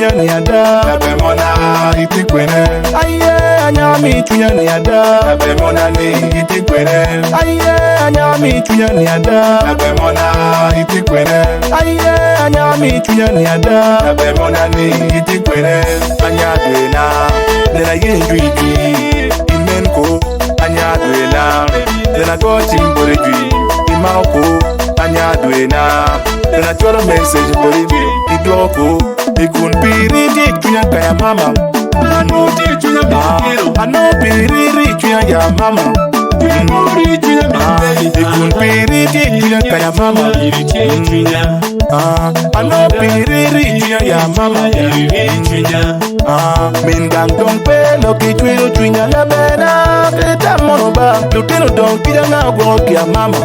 cwinya ni ada Labemona itye kwene Aye anya mi cwinya ni ada Labemona ni itye kwene Aye anya mi cwinya ni ada Labemona itye kwene Aye anya mi cwinya ni ada Labemona ni itye kwene Anya dwena nena yen jwi jwi Inen ko anya dwena nena go cim boti jwi Imako ko anya dwena nena cwalo message boti Idwoko ko Ikun piri tye cwinya kaya mama Ano piri cwinya ya mama Ikun piri tye cwinya kaya mama Ano piri cwinya ya mama Min gang dong pe loki cwero cwinya labena Pe tam mono ba lutino dong kica nga ogwoko ki a mama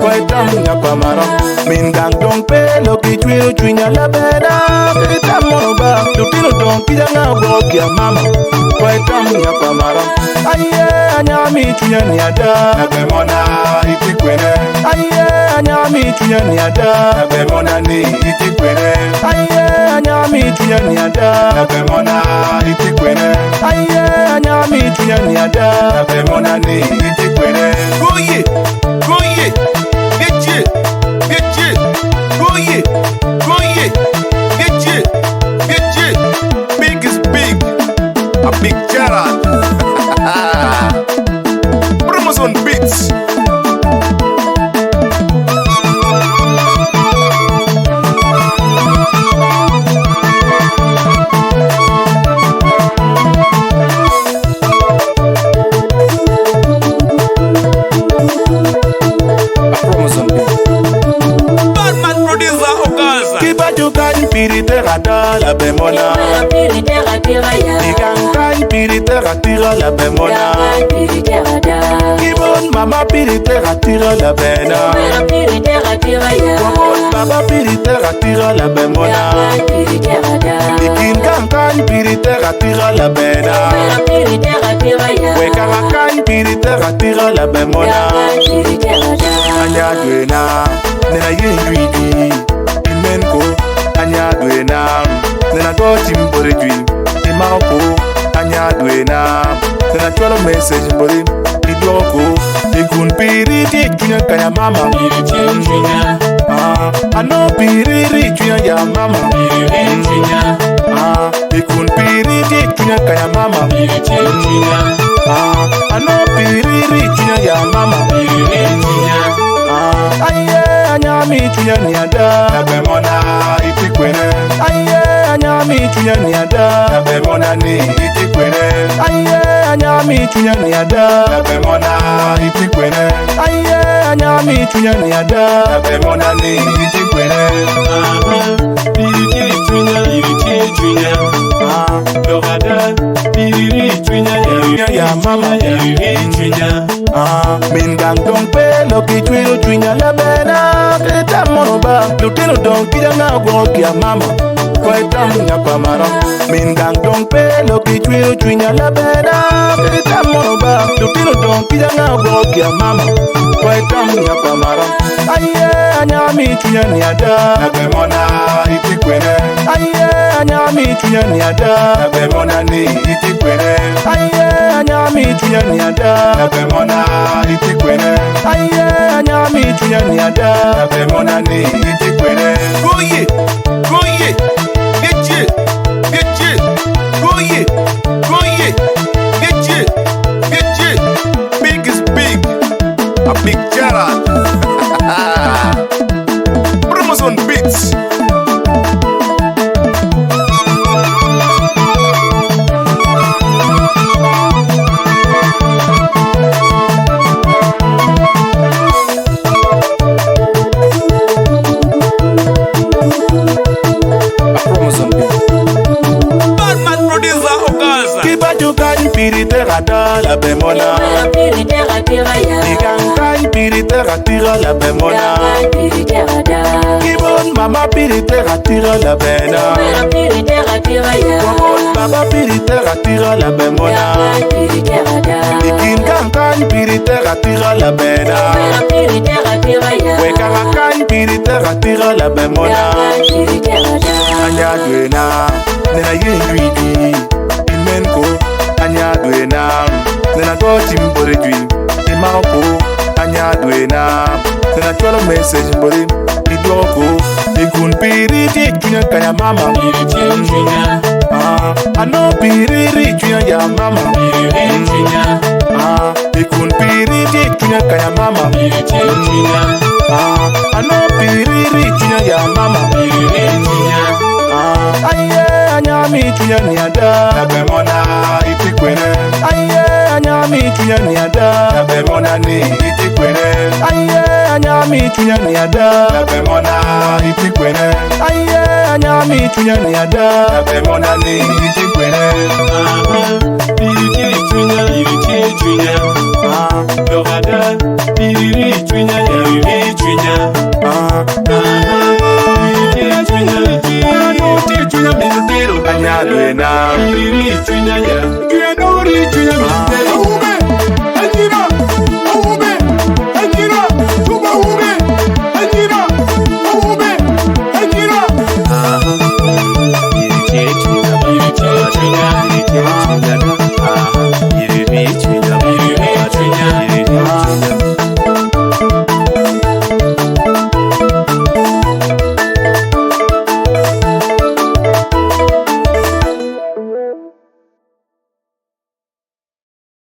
Kwa itam nya pa maro Min gang dong pe loki cwero cwinya labena Pe tam mono ba lutino dong kica nga ogwoko ki a mama Kwa itam nya pa maro Aye anya mi cwinya ni ada Labemona itye kwene Aye anya mi cwinya ni ada Labemona ni itye kwene Aye anya mi cwinya ni ada Labemona itye kwene Aye anya mi cwinya ni ada Labemona ni itye kwene Goye, goye, geje, geje, goye, goye, geje, geje. Big is big, a big Gerard. Promos on beats. A promos on beats. Batman producer Ogaza. Kipacho kany piri tek ada labemona Igang kany piri tek atira labemona Kibon mama piri tek atira labena Wabon baba piri tek atira labemona Ikin gang kany piri tek atira labena Wekaka kany piri tek atira labemona Anya dwena nena yen jwi jwi Inen ko anya dwena nena go cim boti jwi Imako ko anya dwena nena cwalo message boti Idwoko ko Ikun piri tye cwinya kanya mama Ano piri cwinya ya mama Ikun piri tye cwinya kanya mama Ano piri cwinya ya mama Aye anya mi cwinya ni ada Labemona itye kwene Aye anya mi cwinya ni ada Labemona ni itye kwene Aye anya mi cwinya ni ada Labemona itye kwene Aye anya mi cwinya ni ada Labemona ni itye kwene Cwinya ya mama Min gang dong pe loki cwero cwinya labena Pe tam mono ba lutino dong kica nga ogwoko ki a mama Kwa itam nya pa maro Min gang dong pe loki cwero cwinya labena Pe tam mono ba lutino dong kica nga ogwoko ki a mama Kwa itam nya pa maro Aye anya mi cwinya ni ada Labemona itye kwene Aye anya mi cwinya ni ada Labemona ni itye kwene Aye anya mi cwinya ni ada Labemona itye kwene Aye anya mi cwinya ni ada Labemona ni itye kwene Goye, goye, geje, geje, goye, goye, geje, geje. Big is big, a big Gerard. Promos on beats. A promos on beats. Batman producer Ogaza. Kipacho kany piri tek ada labemona Igang kany piri tek atira labemona Kibon mama piri tek atira labena Wabon baba piri tek atira labemona Ikin gang kany piri tek atira labena Wekaka kany piri tek atira labemona Anya dwena Nena ye jwi jwi Imen ko anya dwe na Nena go cim bote jwi Imako ko anya dwe na Nena cwalo message bote Idwoko ko Ikun piri tye cwinya kanya mama Piri tye cwinya. Ah, ano piri ri cwinya ya mama Piri ri cwinya. Ah, ikun piri tye cwinya kanya mama Piri tye cwinya. Ah, ano piri ri cwinya ya mama Piri ri cwinya. Ah, aye anya mi cwinya ni ada Labemona iti kwene Aye anya mi cwinya ni ada Labemona ni iti kwene Aye anya mi cwinya ni ada Labemona iti kwene Aye anya mi cwinya ni ada Labemona ni iti kwene.